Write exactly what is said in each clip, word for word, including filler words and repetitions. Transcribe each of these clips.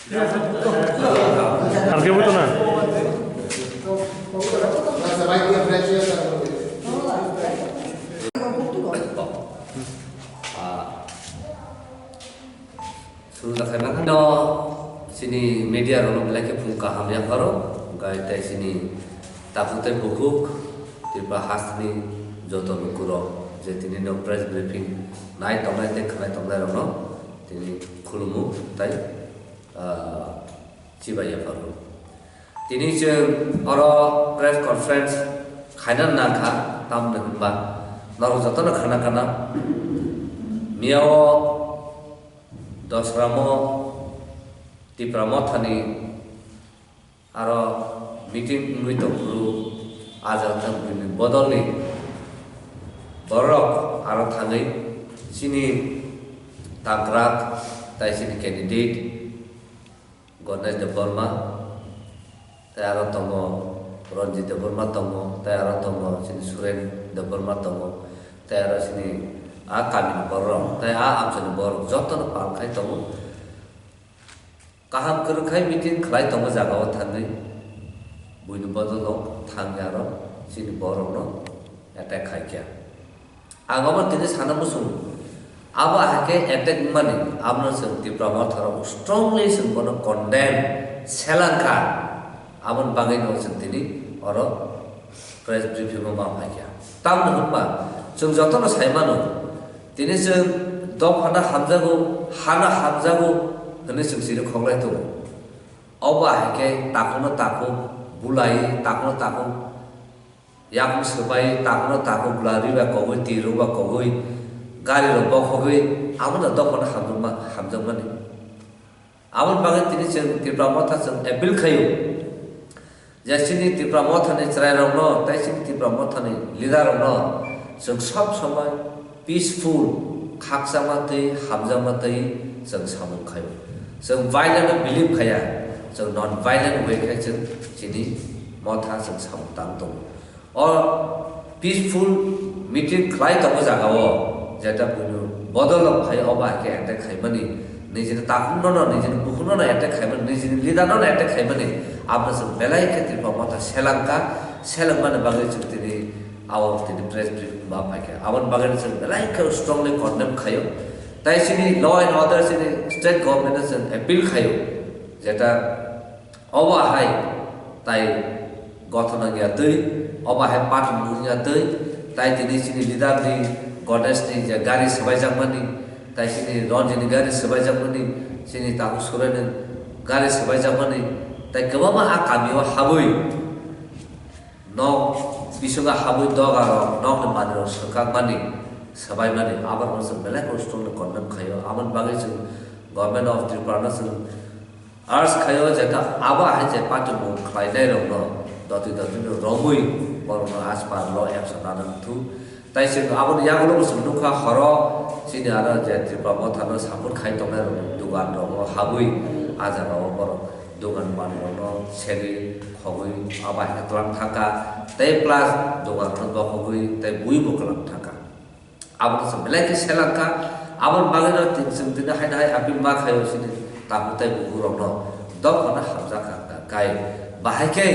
Al kebo to na. Suru da khaima no sini media rok belai khe phung kaham ya pharo, gai tai sini takhuk tai bukhuk Tripura hasteni joto lukurok je tini no press briefing nai tongnai tei khwnai tongnai rokno tini khulumu tai, ah, chibai ya pharo. Tini chwng oro press conference khaina nangkha, tamni hwnba norok jotono khana khana miyao Dosramo Tipra Mothani aro meeting wngwi tongphuru ajak tang buini bodolni borok aro thangwi chini tangkrak tai chini candidate Ganesh Debbarma, tei aro tongo Ranjit Debbarma tongo, tei aro tongo chini Suren Debbarma tongo, tei aro chini a kamini borok, tei a amchaini borok jotono pal khai tongo. Kaham kwrwng khai meeting khlai tongo jaga o thangwi, buini bodol o thangwi aro chini borokno attack khai kha. Ang omo tini sana muchung. Abo hai khe attack wngmani, abono chwng Tipra Motha rok strongly chwng bono condemn selangkha. Aboni bagwi no chwng tini oro press briefing o ma phaikha. Tamni hwnba chwng jotono sai mano, tini chwng dophano hamjago, hano hamjago hwnwi chwng chini khoklai tongo. Obo hai khe takhukno takhuk bulai, takhukno takhuk yakung swbai, takhukno takhuk bwlarwi bai kogwi, tirok bai kogwi, gari rok bokhogwi, abono dophano hamjakma-, hamjakmani. Aboni bagwi tini chwng Tipra Motha chwng appeal khaio, je chini Tipra Mothani chwrairokno tei chini Tipra Mothani leader rokno chwng sob somoi peaceful, khakchangma twi, hamjakma twi chwng samung khaio. Chwng violent o believe khaiya, chwng non violent way khai chwng chini Motha chwng samung tang tongo. O peaceful meeting khlai tongo jaga o, jeta buino bodol o phai o bai khe attack khaimani, nijini takhukno no, nijini bukhukno no attack khaimani, nijini leader no no attack khaimani, abo chwng belai khe Tripura Motha selangkha, selengmani bagwi chwng tini abo tini press briefing ba phaikha. Aboni bagwi chwng belai khe strongly condemn khaio. Tai chini law and order chini state government no chwng appeal khaio, jeta Obo hai tai gothona wngya twi, obo hai patwrwng wngya twi, tai tini chini leader ni Ganesh ni je gari swbaijakmani, tai chini Ranjit ni gari swbaijakmani, chini takhuk Suren ni gari swbaijakmani, tai kwbangma a kami o habwi nok bisingo habwi doga rok nok ni manwi rok swkakmani, swbaimani, abo rok no chwng belai kosto no condemn khaio. Aboni bagwi chwng Government of Tripura no chwng Ars khaio jeta abo hai je patimung khlainairokno doti dotino romwi borokno aspar lo action nana wngthu. Tai chwng aboni yagulo bo chwng nukha horo chini aro je Tripura Mothano support khai tongnairokni duganrokno habwi ah jagao borok dugan manwirokno segwi khogwi abo hai khe twlang thangkha tei plus duganrokno bokhogwi tei buibo kwlang thangkha. Abono chwng belai khe selangkha. Aboni bagwino tin-, chwng tini haino hai appeal ma khaio chini takhuk tei bukhuk rokno dophano hamjakha kai. Bahai khe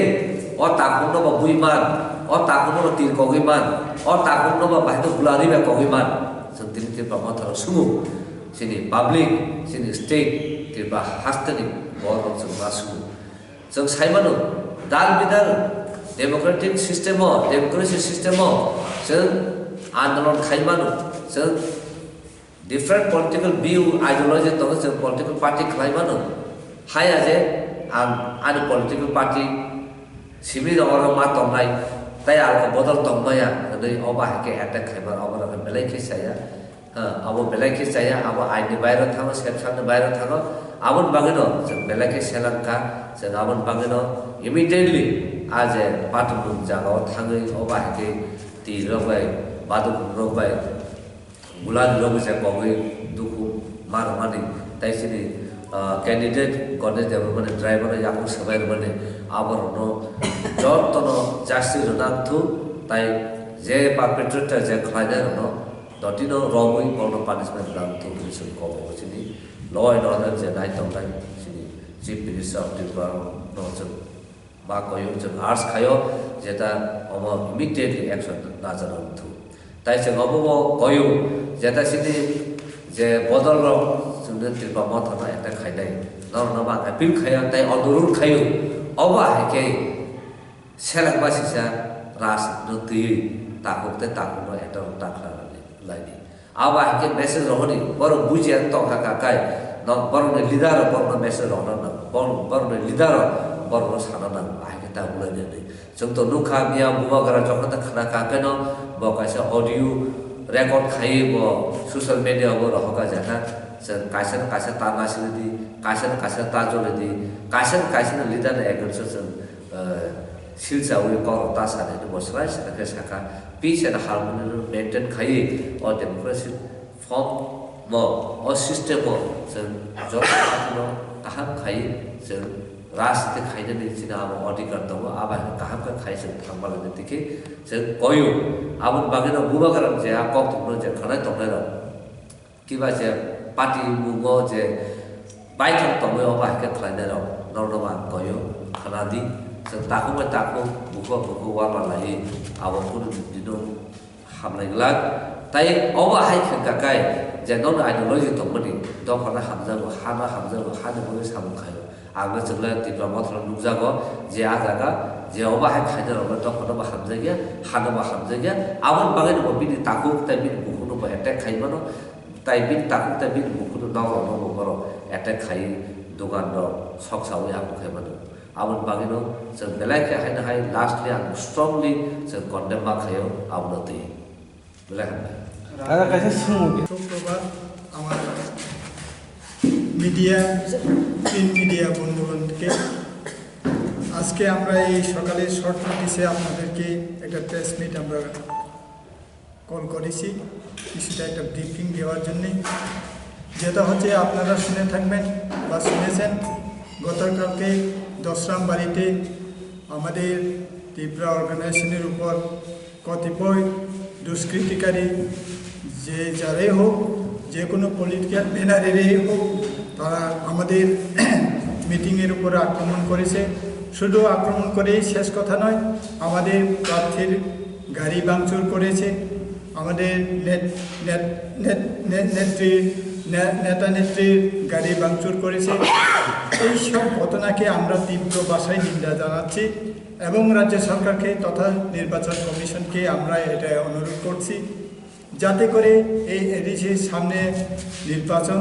o takhukno bo bui man, o takhukno bo tir kogwi man, o takhukno bo bahai khe bwlarwi bai kogwi man. Chwng tini Tripura Mothano sumo chini public, chini state, Tripura hasteni borok chwng ma sumo. Chwng sai mano, dal bidal democratic system o, democracy system o chwng andolon khai mano, chwng different political view, ideology tongo, chwng political party khlai mano. Haya je ang ani political party simi rok oro ma tongnai, tai ang bodol tongmaya hwnwi obo hai khe attack khaibar obo rok belai khe saya. Ha, abo belai khe chaya, abo aini bairo thango, sep samni bairo thango. Aboni bagwino chwng belai khe selangkha, chwng aboni bagwino immediately a je patimung jagao thangwi o bahai khe tirok bai, baduk rok bai, gulani rok bai je kogwi dukhu ma rwmani, tai chini, ah, candidate Ganesh Debbarmani driver yakung swbai rwmani, aborokno jotono justice rwna wngthu, tai je perpetrator je khlainai rokno Dotino romwi borokno punishment rwna wngthung hwnwi chwng kok o chini law and order je nai tongnai chini Chief Minister of Tripura no chwng ma koyung chwng urge khaio, jeta omo immediately action najakna wngthok. Tai chwng obo bo koyung, jeta chini je bodol rok chwngno Tripura Motha no attack khainai, norokno ma appeal khaio, tai onurudh khaio, obo hai khe seleng ba sisa ras no twiwi takhuk tei takhuk no attack ta khlainai. Abo hai khe message rohorni, borok bujiya tongkha kakai, no, borokni leader rok borokno message rohorna nango, borok, borokni leader rok borokno sana nango, ahai khe ta wnglainani. Chwng to nukha miya bubagra jokhon ta khna kakai no, bo kaisa audio record khaiwi bo social media o bo rohorka jakha, chwng kaisa no kaisa ta nasiridi, kaisa no kaisa ta jolidi, kaisa no kaisa no leader ni against o chwng, eh, silsa wi kok ta sanani bo swrai swrai khe sakha, peace and harmony no maintain khaiwi o democracy form mo, o system o chwng joto no kaham khai chwng rajniti khainani chini abo odhikar tongo, abo hai kaham khe khai chwng thangma lani tiki chwng koyu. Aboni bagwi no bubagra je a kok thumno je khanai tongnai rok kiba je party mungo je baithang tongwi obo hai khe khlainai rok norokno ang koyu khana di. Chwng takhuk bai takhuk, bukhuk bukhuk warma laiwi abo kunu dino hamlai glak. Tai obo hai khe kakai je nono ideology tongmani dophano hamjago, hano hamjago, hani bagwi samung khaio. Ang no chwngla Tipra Mothano nukjago je a jaga je obo hai khaina rokno dophano bo hamjakya, hano bo hamjakya. Aboni bagwi no bo bini takhuk tei bini bukhukno bo attack khai mano. Tai bini takhuk tei bini bukhukno nok rokno bo borok attack khai, dogan rok sok sawi aphuk khai mano. Aboni bagwino chwng belai khe haino hai lastly ang strongly chwng condemn ma khaio abono twi. Belai hambai. Ada kaisa sumung. সুপ্রভাত আমার media, print media বন্ধুগণকে। আজকে আমরা এই সকালে শর্ট নোটিশে আপনাদেরকে একটা প্রেস মিট আমরা কল করেছি কিছুটা একটা ব্রিফিং দেওয়ার জন্যে। যেটা হচ্ছে আপনারা শুনে থাকবেন বা শুনেছেন, গতকালকে দশরাম বাড়িতে আমাদের ত্রিপুরা অর্গানাইজেশনের উপর কতিপয় দুষ্কৃতিকারী যে যারাই হোক, যে কোনো পলিটিক্যাল ব্যানারেরই হোক, তারা আমাদের মিটিংয়ের উপর আক্রমণ করেছে। শুধু আক্রমণ করেই শেষ কথা নয়, আমাদের প্রার্থীর গাড়ি ভাঙচুর করেছে, আমাদের নেত-, নেত-, নেত-, নেত-, নেত্রীর, নে-, নেতা নেত্রীর গাড়ি ভাঙচুর করেছে। এই সব ঘটনাকে আমরা তীব্র ভাষায় নিন্দা জানাচ্ছি এবং রাজ্য সরকারকে তথা নির্বাচন কমিশনকে আমরা এটা অনুরোধ করছি, যাতে করে এই এডিসির সামনে নির্বাচন,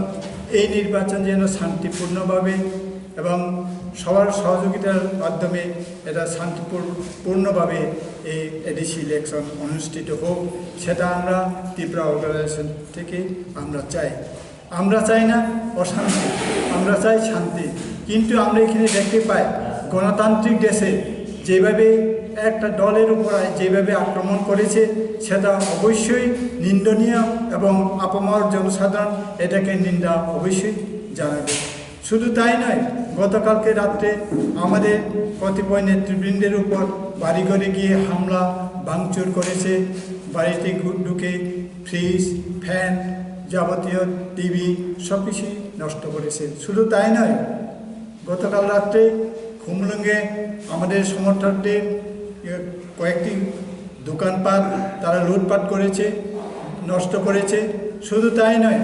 এই নির্বাচন যেন শান্তিপূর্ণভাবে এবং সবার সহযোগিতার মাধ্যমে এটা শান্তিপূর্ণ, পূর্ণভাবে এই এডিসি ইলেকশন অনুষ্ঠিত হোক, সেটা আমরা ত্রিপুরা অর্গানাইজেশন থেকে আমরা চাই। আমরা চাই না অশান্তি, আমরা চাই শান্তি। কিন্তু আমরা এখানে দেখতে পাই গণতান্ত্রিক দেশে যেভাবে একটা দলের উপর যেভাবে আক্রমণ করেছে, সেটা অবশ্যই নিন্দনীয় এবং আপামর জনসাধারণ এটাকে নিন্দা অবশ্যই জানাবে। শুধু তাই নয়, গতকালকে রাত্রে আমাদের কতিপয় নেতৃবৃন্দের উপর বাড়িঘরে গিয়ে হামলা, ভাঙচুর করেছে। বাড়িতে ঘু-, ঢুকে ফ্রিজ, ফ্যান, যাবতীয় টিভি সব কিছুই নষ্ট করেছে। শুধু তাই নয়, গতকাল রাত্রে খুমলুঙ্গে আমাদের সমর্থকদের, এ, কয়েকটি দোকানপাট তারা লুটপাট করেছে, নষ্ট করেছে। শুধু তাই নয়,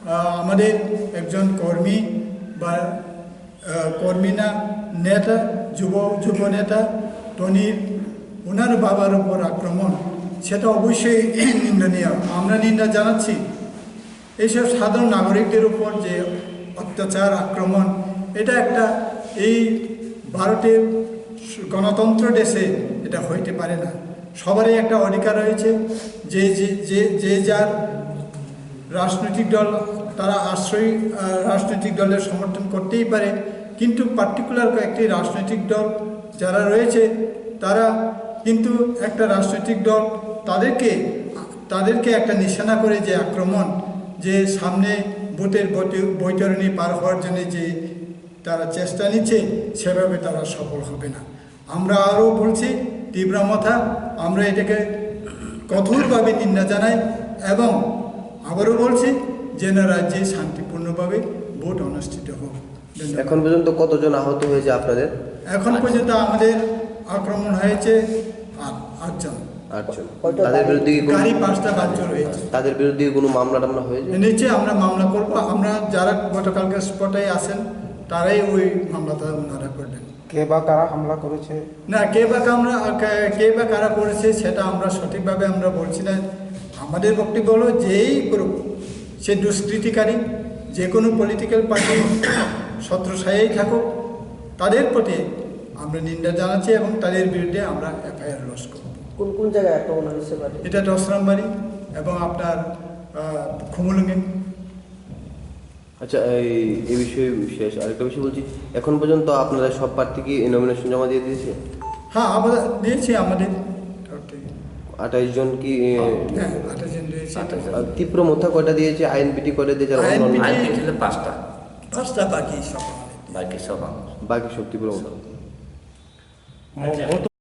আহ, আমাদের একজন কর্মী বা, আহ, কর্মী না, নেতা, যুব, যুব নেতা টনির, ওনার বাবার উপর আক্রমণ, সেটা অবশ্যই নিন্দনীয়। আমরা নিন্দা জানাচ্ছি। এইসব সাধারণ নাগরিকদের উপর যে অত্যাচার, আক্রমণ, এটা একটা এই ভারতের গণতন্ত্র দেশে এটা হইতে পারে না। সবারই একটা অধিকার রয়েছে, যে, যে, যে, যে যার রাজনৈতিক দল, তারা আশ্রয়ী, আহ, রাজনৈতিক দলের সমর্থন করতেই পারে, কিন্তু পার্টিকুলার কয়েকটি রাজনৈতিক দল যারা রয়েছে, তারা কিন্তু একটা রাজনৈতিক দল, তাদেরকে, তাদেরকে একটা নিশানা করে যে আক্রমণ, যে সামনে ভোটের বৈত-, বৈতরণী পার হওয়ার জন্য যে তারা চেষ্টা নিচ্ছে, সেভাবে তারা সফল হবে না। আমরা আরও বলছি, ত্রিপুরা মথা, আমরা এটাকে কঠোরভাবে নিন্দা জানাই এবং আবারও বলছি, যেন রাজ্যে শান্তিপূর্ণভাবে ভোট অনুষ্ঠিত হোক। এখন পর্যন্ত কতজন আহত হয়েছে আপনাদের? এখন পর্যন্ত আমাদের আক্রমণ হয়েছে আট, আটজন। আটজন। কয়টা তাদের গাড়ি? বিরুদ্ধে কি কোনো, গাড়ি পাঁচটা বাজে রয়েছে। তাদের বিরুদ্ধে কি কোনো মামলা টামলা হয়েছে? নিশ্চয়ই আমরা মামলা করব। আমরা যারা গতকালকে স্পটে আছেন, তারাই ওই মামলাটা ওনারা করবেন। কে বা কারা হামলা করেছে? না, কে বা কামরা-, কে, কে বা কারা করেছে সেটা আমরা সঠিকভাবে আমরা বলছি না। আমাদের বক্তব্য হলো, যেই করুক, সে দুষ্কৃতিকারী, যে কোনো পলিটিক্যাল পার্টি ছত্রছায়াই থাকুক, তাদের প্রতি আমরা নিন্দা জানাচ্ছি এবং তাদের বিরুদ্ধে আমরা এফআইআর লজ করব। কোন কোন জায়গায় আক্রমণ হয়েছে বাড়ি? এটা দশ নম্বরই এবং আপনার, আহ, খুমুলুঙে। আচ্ছা, এই, এই বিষয়ে শেষ আরেকটা বিষয় বলছি, এখন পর্যন্ত আপনারা সব প্রার্থী কি নমিনেশন জমা দিয়ে দিয়েছে? হ্যাঁ, আমরা দিয়েছি আমাদের তরফ থেকে। আঠাইশ জন কি, এ, হ্যাঁ, আঠাশ জন দিয়েছি। আঠাশ জন। আর তীব্র মথা কয়টা দিয়েছে, আইএনপিটি কয়টা দিয়েছে, আর অন্য অন্য? আইএনপিটি আইএনপিটি হলো পাঁচটা। পাঁচটা, বাকি সব আমাদের। বাকি সব আমার। বাকি সব তীব্র মথা।